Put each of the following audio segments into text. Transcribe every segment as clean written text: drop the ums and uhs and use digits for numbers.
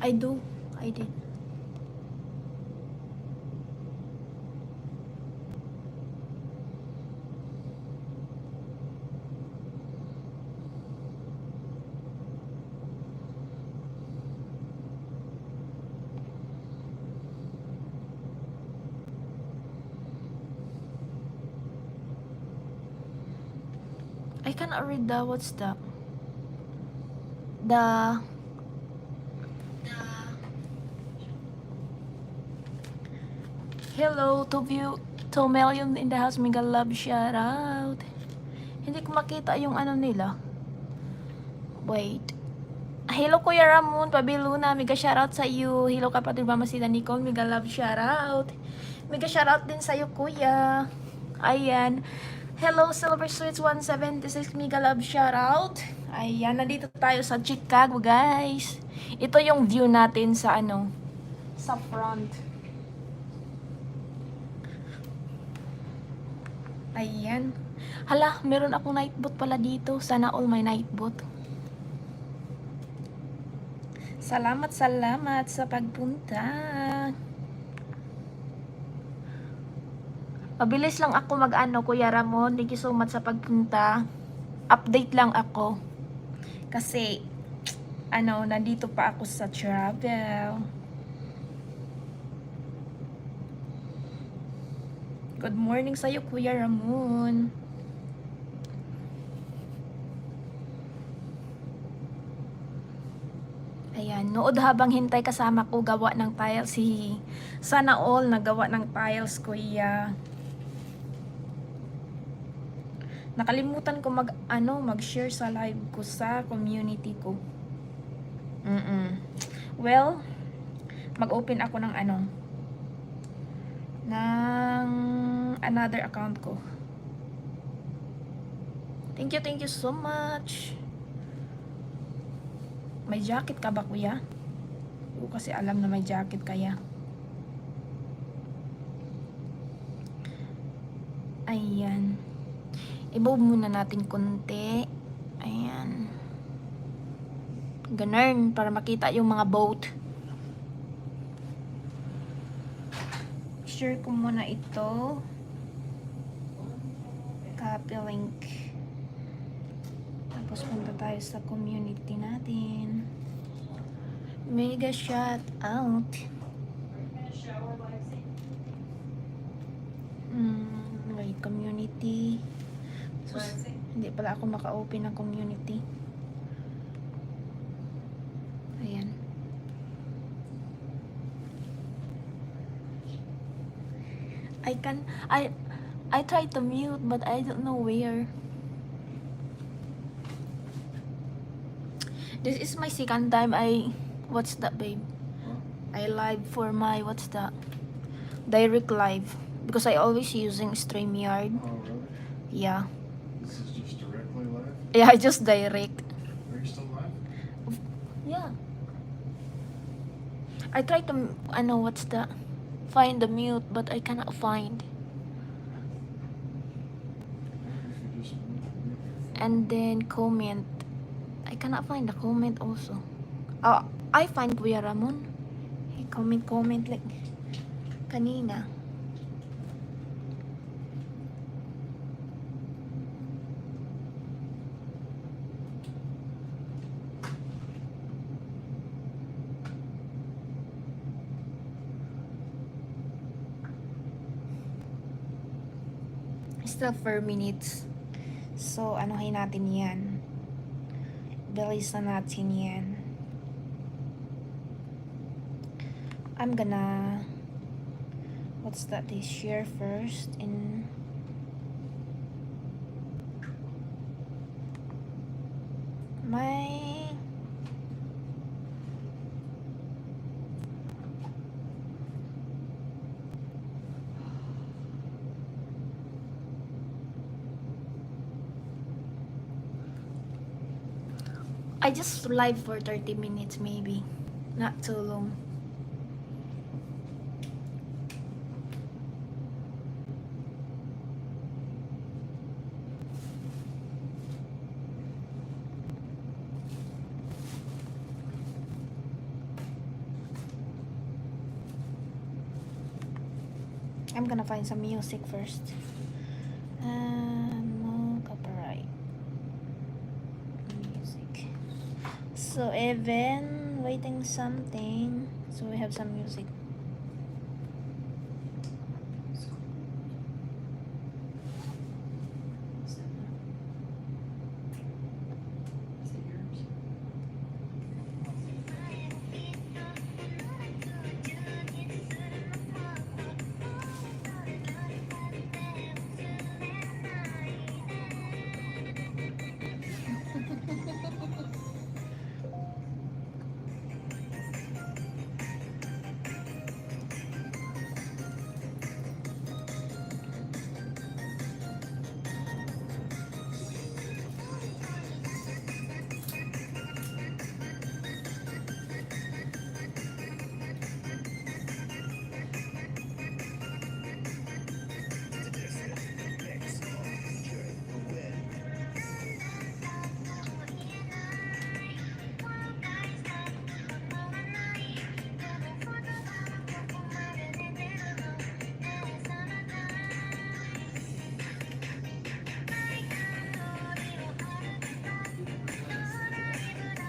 I do. I did. I cannot read the what's the hello to million in the house, mega love shout out. Hindi ko makita yung ano nila. Wait. Hello Kuya Ramon, Pabiluna, mega shout out sa iyo. Hello kapatid Mama Sita Nicole, mega love shout out. Mega shout out din sa iyo Kuya. Ayan. Hello Silver Sweets 176, mega love shout out. Ayan, nandito tayo sa Chicago guys. Ito yung view natin sa ano, sa front. Ayan. Hala, meron akong night boat pala dito. Sana all my night boat. Salamat sa pagpunta. Mabilis lang ako mag-ano, Kuya Ramon. Thank you so much sa pagpunta. Update lang ako. Kasi, ano, nandito pa ako sa travel. Good morning sa'yo, Kuya Ramon. Ayan, nood habang hintay kasama ko gawa ng tiles si Sana All nagawa ng tiles, Kuya. Nakalimutan ko mag-share sa live ko sa community ko. Well, mag-open ako ng ng another account ko. Thank you so much. May jacket ka ba, Kuya? Oo, kasi alam na may jacket kaya. Ayan. I-move muna natin konti. Ayan. Ganun, para makita yung mga boat. Share ko muna ito. Copy link. Tapos punta tayo sa community natin. Mega shout out. Wait, community. Hindi pala ako maka-open ng community. Ayan. I tried to mute but I don't know where. This is my second time what's that, babe? I live for my direct live because I always using StreamYard. Oh, really? Yeah. This is just directly live? Yeah, just direct. Are you still live? Yeah. I tried to find the mute but I cannot find. If you just And then comment. I cannot find the comment also. Oh, I find Kuya Ramon. He comment like kanina. Still 4 minutes. So, anuhin natin yan. Bilisan natin yan. I'm gonna share first in my I just live for 30 minutes maybe. Not too long. I'm gonna find some music first. No copyright music. So Evan waiting something. So we have some music.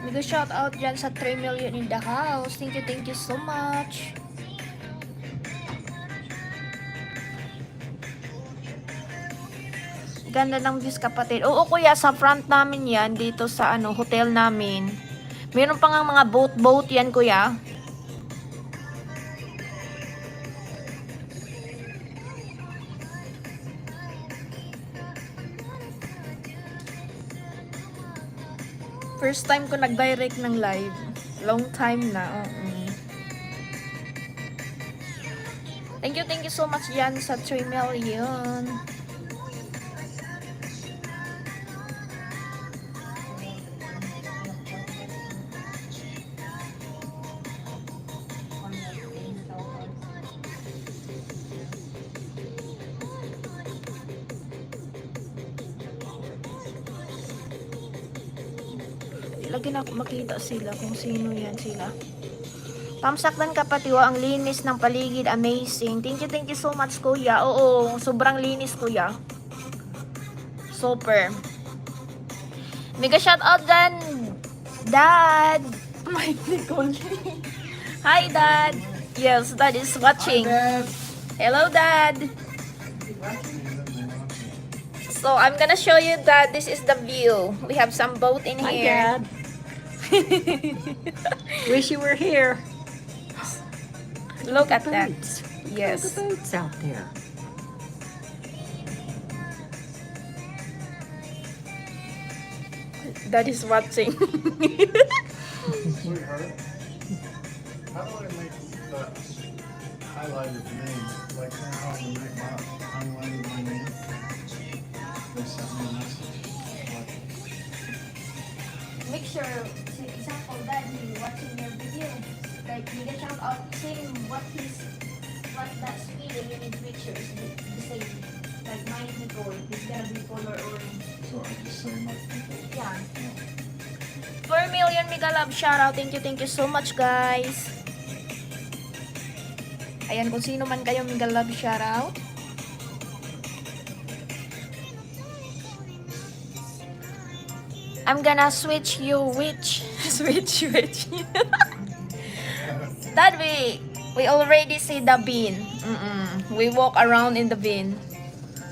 Mega shout out dyan sa 3 million in the house. Thank you so much. Ganda ng views, kapatid. Oo kuya, sa front namin yan, dito sa hotel namin. Meron pa nga mga boat yan kuya. First time ko nag-direct ng live. Long time na. Thank you so much yan sa 3 million. Lagi na ako makita sila kung sino yan sila. Pamsaktan kapatiwa, ang linis ng paligid, amazing. Thank you so much kuya. Oo, sobrang linis kuya. Super. Mega shout out dyan, Dad. My Nicole. Hi Dad. Yes, Dad is watching. Hi, Dad. Hello Dad. So I'm gonna show you that this is the view. We have some boat in Hi, here. Dad. Wish you were here. Look at that. Boats. Yes. Look at the boats out there. That is watching. Sweetheart, how do I make the highlighted name? Like how to make my highlighted my name? They sent me a message. Like, Make sure, for example, Dad is watching your video. Like, you can shout out saying what that speed and you need pictures the same. Like mine Nicole, it's gonna be color orange. so I just say my people. Yeah. 4 million mega love shoutout. Thank you so much guys. Ayan, kung sino man kayo mega love shoutout. I'm gonna switch you which switch. That we already see the bin. We walk around in the bin.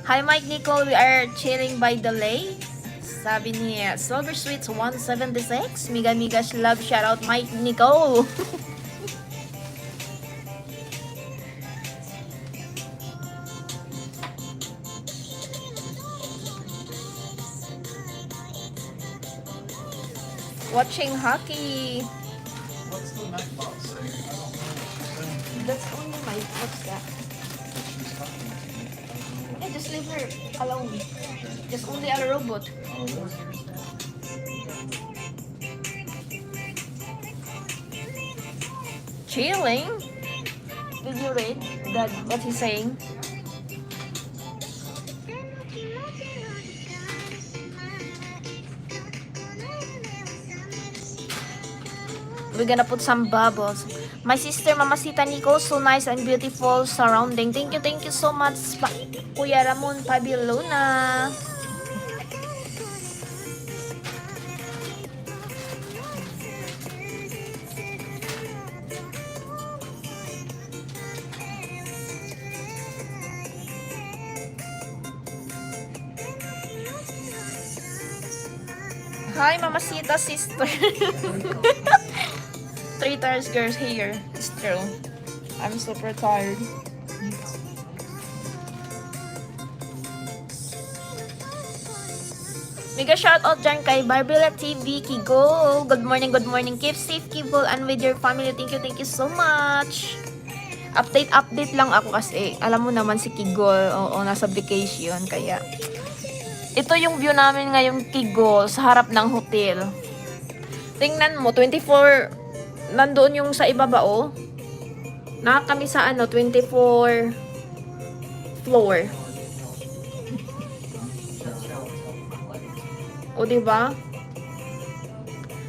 Hi Mike Nicole, we are chilling by the lake. Sabi niya, Silver Sweets 176. Miga love shoutout Mike Nicole. Watching hockey. What's the neck box say? I don't know what she's saying. That's only my, what's that? But she's talking to me. I don't know what- Okay, just leave her alone. Just only a robot. Oh, really? Chilling? Did you read that what he's saying? We're gonna put some bubbles. My sister, Mamasita Nico, so nice and beautiful surrounding. Thank you so much, Kuya Ramon Pabiluna. Hi, Mamasita sister. 3 tired girls here. It's true. I'm super tired. Mega shoutout dyan kay Barbella TV, Kigo. Good morning. Keep safe, Kibo, and with your family. Thank you so much. Update lang ako kasi alam mo naman si Kigol, oo, nasa vacation, kaya ito yung view namin ngayon, Kigol, sa harap ng hotel. Tingnan mo, 24 nandoon yung sa ibaba, oh. Kami sa 24 floor. O, diba?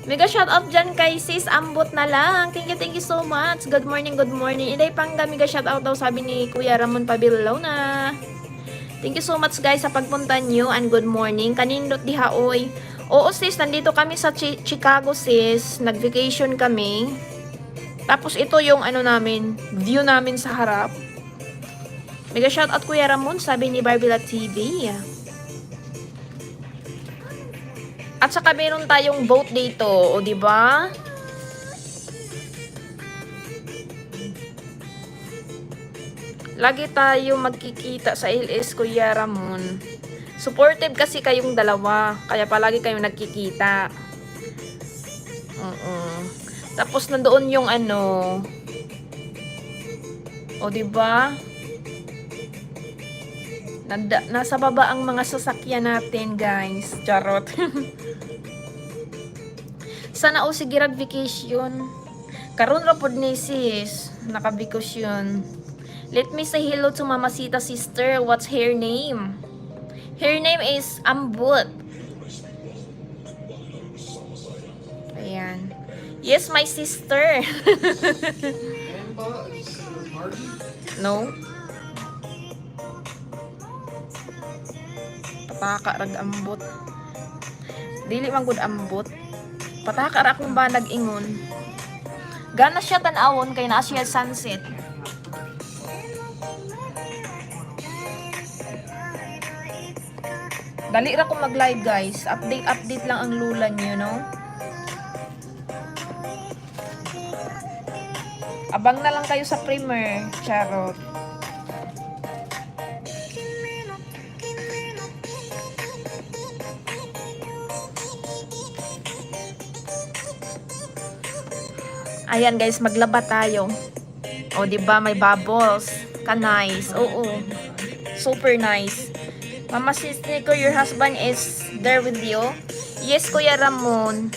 Mega shout out dyan kay Sis Ambot na lang. Thank you so much. Good morning. Iday Pangga, mega shout out daw, sabi ni Kuya Ramon Pabilaw na. Thank you so much guys sa pagpunta nyo and good morning. Kanindot diha, oy. Oo sis, nandito kami sa Chicago sis. Nag-vacation kami. Tapos ito yung namin, view namin sa harap. Mega shout out Kuya Ramon, sabi ni Barbilla TV. At saka meron tayong boat dito, o di ba? Lagi tayo magkikita sa LS Kuya Ramon. Supportive kasi kayong dalawa, kaya palagi kayong nagkikita. Tapos nandoon yung o di ba? Nasa baba ang mga sasakyan natin, guys. Charot. Sana o sige rag vacation. Karon ra pod ni sis, naka-vacation. Let me say hello to Mamasita sister. What's her name? Her name is Ambut. Ayan. Yes, my sister. No. Pataka rag ambot. Dili man gud ambot. Pataka ra akong ba nag-ingon. Gana siya tan-awon kay naa siya sunset. Dali ra ko mag-live guys. Update lang ang lula niyo, no? Abang na lang kayo sa primer, charot. Ayan guys, maglaba tayo. O, diba, may bubbles. Ka-nice. Oo. Super nice. Mama sister ko, your husband is there with you? Yes, Kuya Ramon.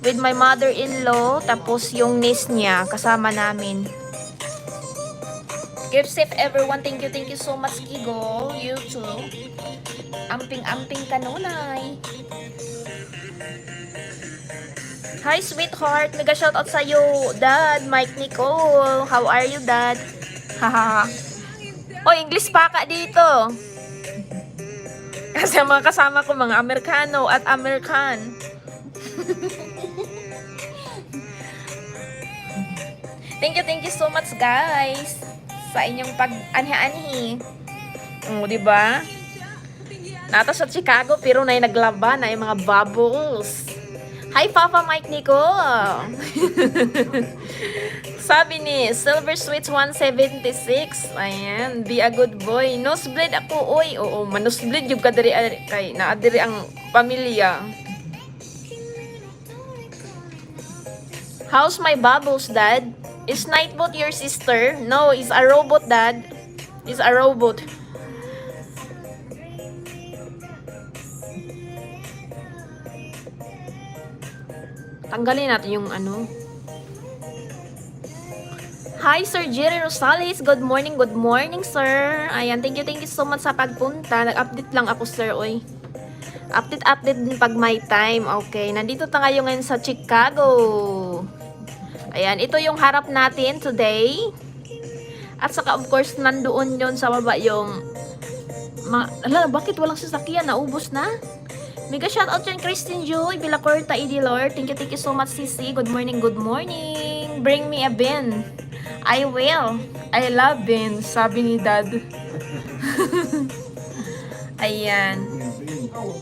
With my mother-in-law. Tapos yung niece niya, kasama namin. Keep safe everyone. Thank you so much, Kigo. You too. Amping-amping kanunay. Hi, sweetheart. Mega shoutout sa'yo, Dad. Mike Nicole. How are you, Dad? Haha. Oh, English pa ka dito. Kasi ang mga kasama ko, mga Amerikano at American. Thank you so much, guys. Sa inyong pag-anhi-anhi. Diba? Nata sa Chicago, pero na naglaba na yung mga bubbles. Hi, Papa Mike Nico. Sabi ni Silver Sweets 176. Ayan, be a good boy. Nosebleed ako, oy. Oo, manosebleed yung kadiri kay naadiri ang pamilya. How's my bubbles, Dad? Is Nightbot your sister? No, it's a robot, Dad. It's a robot. Tanggalin natin yung Hi, Sir Jerry Rosales. Good morning, sir. Ayan, thank you so much sa pagpunta. Nag-update lang ako, sir, oy. Update din pag may time. Okay, nandito tayo ngayon sa Chicago. Ayan, ito yung harap natin today. At saka of course, nandoon yon sa baba yung ala, bakit walang sasakyan? Naubos na? Mega shoutout dyan, Christine Joy, Villacorta, Idilor. Thank you so much, Sisi. Good morning, good morning. Bring me a bin. I will. I love beans, sabi ni Dad. Ayan. Oh,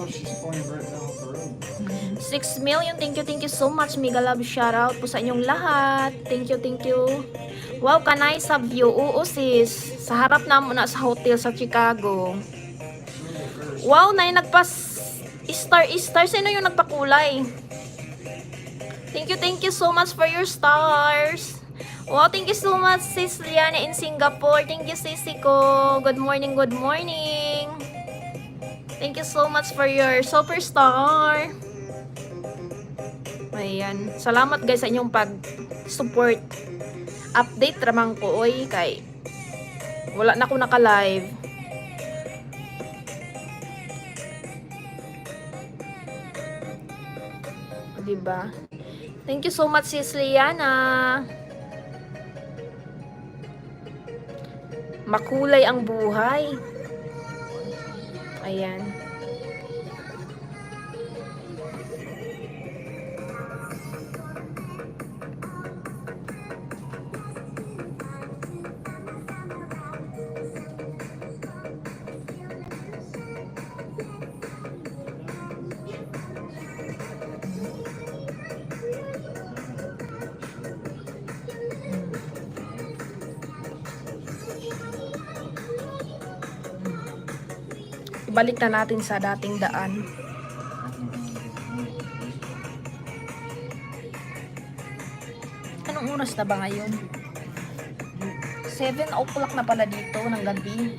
she's pointing right down the road. 6 million. Thank you so much. Mega love shoutout po sa inyong lahat. Thank you. Wow, kanay sa view. Oo, sis. Sa harap na muna sa hotel sa Chicago. Wow, na yung star. Sino yung nagpakulay? Thank you so much for your stars. Wow, thank you so much, sis Liana in Singapore. Thank you, sisi ko. Good morning. Thank you so much for your superstar. Ayan. Salamat guys sa inyong pag-support. Update ramang ko, oy, kay wala na ako naka-live. Diba? Thank you so much, sis Liana. Makulay ang buhay. Ayan. Ibalik na natin sa dating daan. Anong oras na ba ngayon? 7 o'clock na pala dito ng gabi.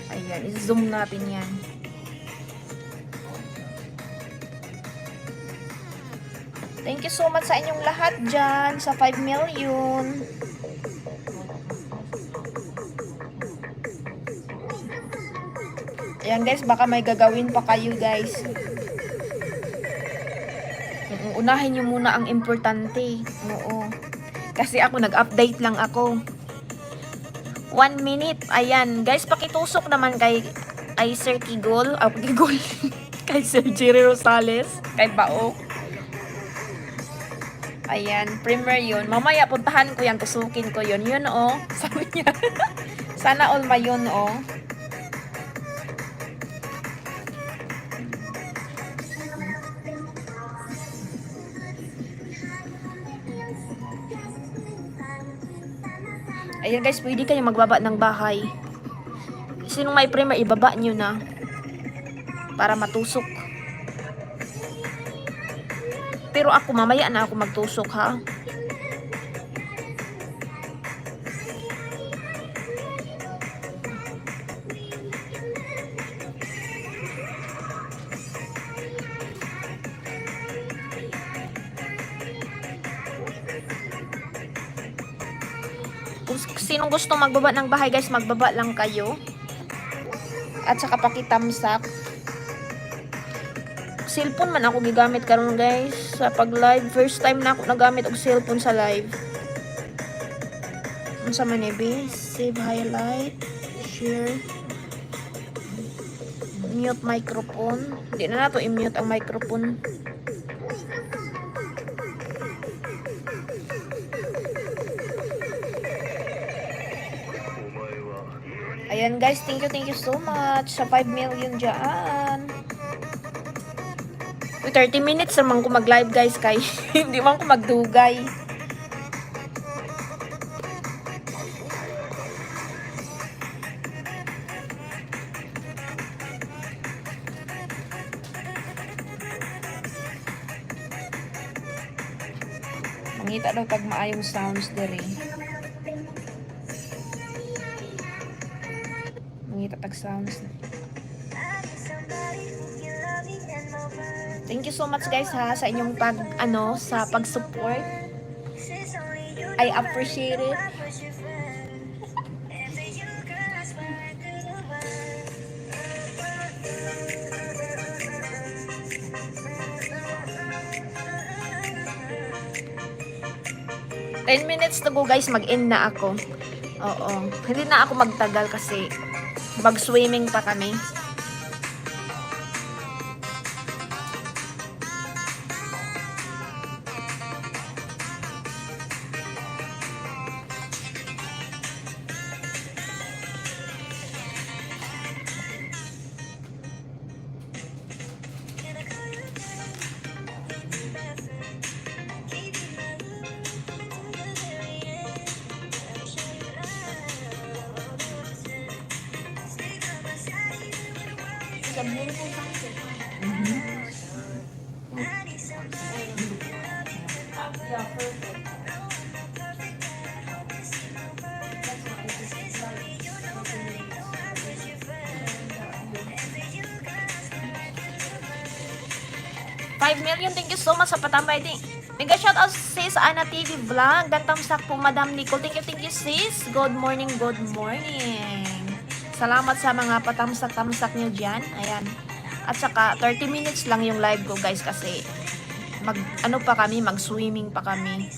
Ayan, i-zoom natin yan. Thank you so much sa inyong lahat dyan sa 5 million. Ayan guys, baka may gagawin pa kayo guys. Unahin nyo muna ang importante. Oo. Kasi ako nag-update lang ako. 1 minute. Ayan. Guys, pakitusok naman kay Sir Kigol. Kigol. Kay Sir Jerry Rosales. Kay Bao. Ayan, premier yun. Mamaya puntahan ko yan, tusukin ko yun. Yun oh, sabi niya. Sana all ma yun oh. Ayan guys, pwede kayo magbaba ng bahay. Sinong may premier, ibaba nyo na. Para matusok. Pero ako, mamaya na ako magtusok, ha? Kung sinong gusto magbaba ng bahay, guys, magbaba lang kayo. At saka pakitamsak. Cellphone man ako gigamit karon guys sa pag live. First time na ako nagamit og cellphone sa live. Unsa man ni save highlight, share, mute microphone. Hindi na nato i-mute ang microphone. Ayan guys, thank you so much sa 5 million dyan. 30 minutes naman ko mag-live guys kay hindi man ko magdugay. Mangita daw pag maayong sounds dere. Mangita tag sounds. Thank you so much guys ha sa inyong sa pag-support. I appreciate it. 10 minutes to go guys, mag-end na ako. Oo. Hindi na ako magtagal kasi mag-swimming pa kami. Yeah, perfect. 5 million, thank you so much sa patambay din. Mega shout out sis Ana TV Vlog. Dan tamsak po Madam Nicole. Thank you sis. Good morning, good morning. Salamat sa mga patamsak-tamsak nyo dyan. Ayan. At saka 30 minutes lang yung live ko guys kasi mag-swimming pa kami.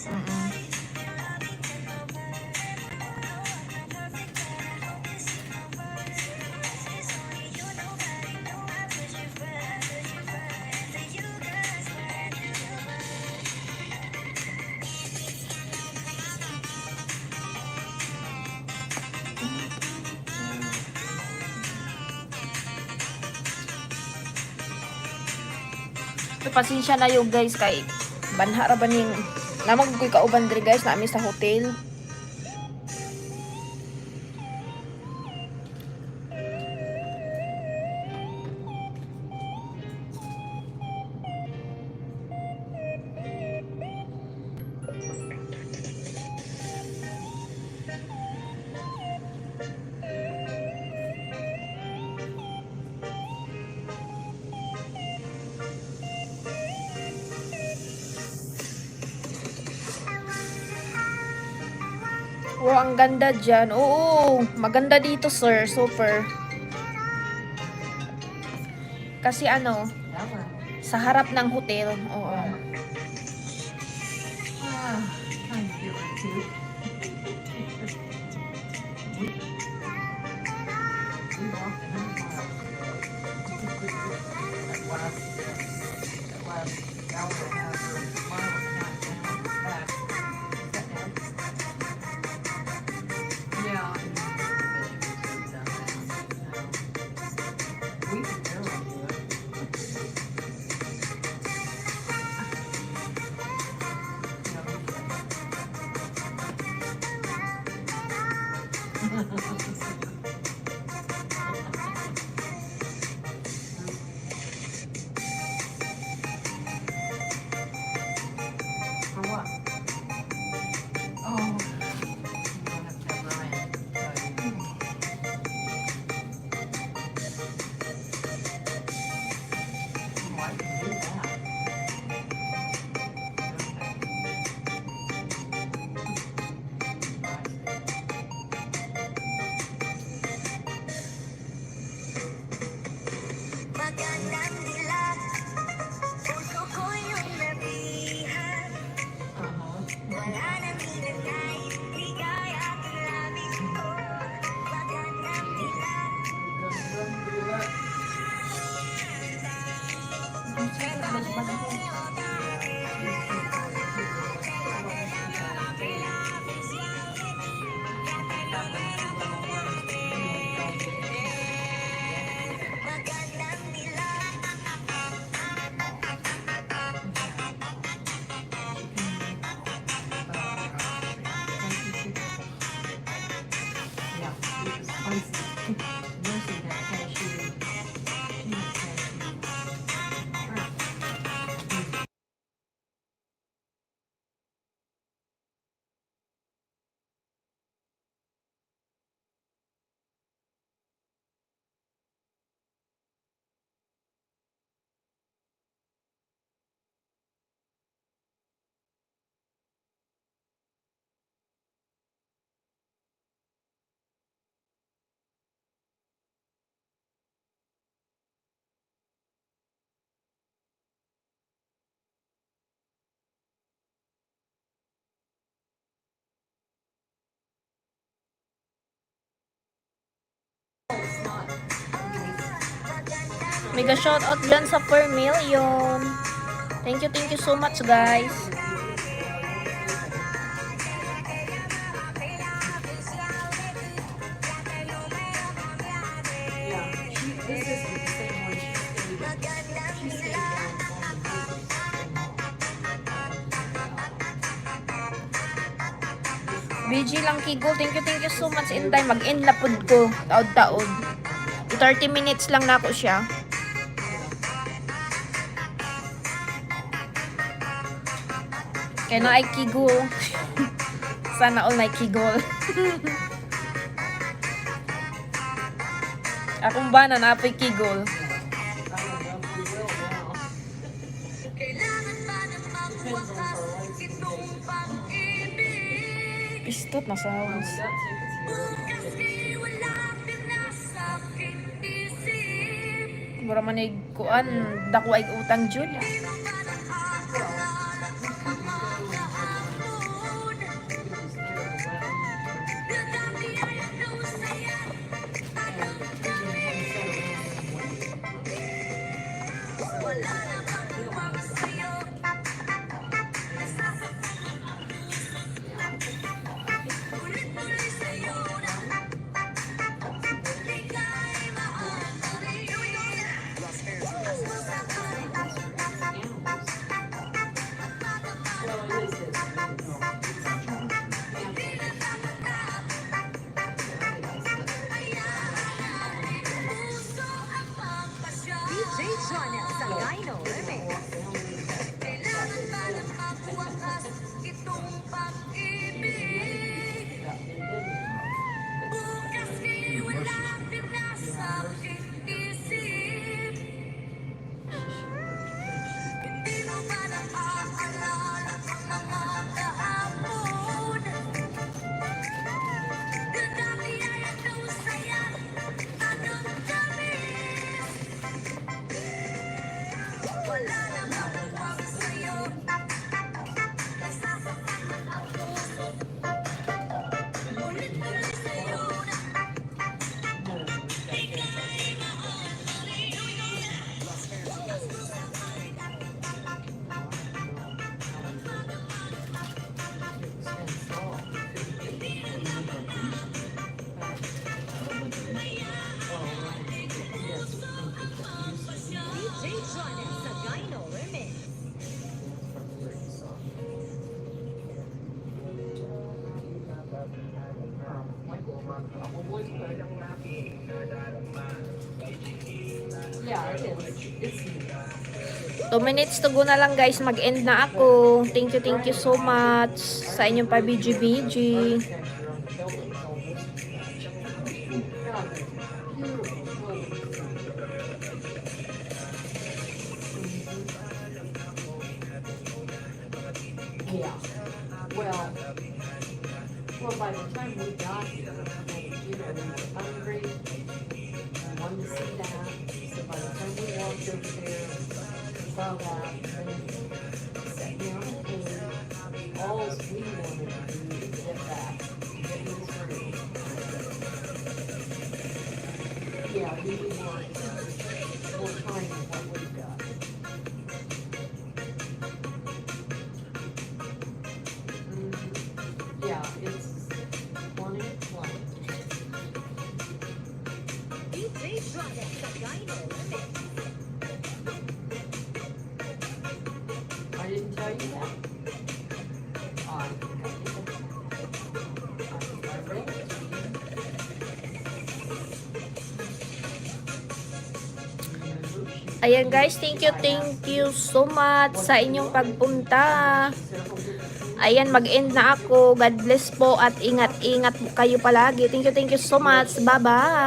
Pasensya na yung guys kay banhara ba ning namag ko'y kauban diri guys na sa hotel. Wow, ang ganda dyan. Oo, maganda dito, sir. Super. Kasi ano, sa harap ng hotel. Oo. Mega shoutout dyan sa per million. Thank you so much guys. This is the same one she stayed down on the BG lang Kigol. Thank you so much. Inday, mag-end na pud ko. Taod-taod. 30 minutes lang na ako siya. Kaya na ay Kigol. Sana all may Kigol. Akong ba na napoy Kigol? Pistot na sounds. Mura man ay kuan, dako ay utang jud. Yeah, it is. It's 2 minutes to go na lang guys, mag-end na ako. Thank you so much sa inyong pa-BG-BG. yeah. Well, by the time we got here, we were hungry. We wanted to see that. So by the time we walked over there, we saw that, and then sat down and ate. All we wanted to do is get back, get this free. Yeah, we want more time than what we've got. Yeah, it's 20. I didn't tell you that. I think I did. I read it to you. Ayan guys, thank you so much sa inyong pagpunta. Ayan, mag-end na ako. God bless po at ingat-ingat kayo palagi. Thank you so much. Bye-bye.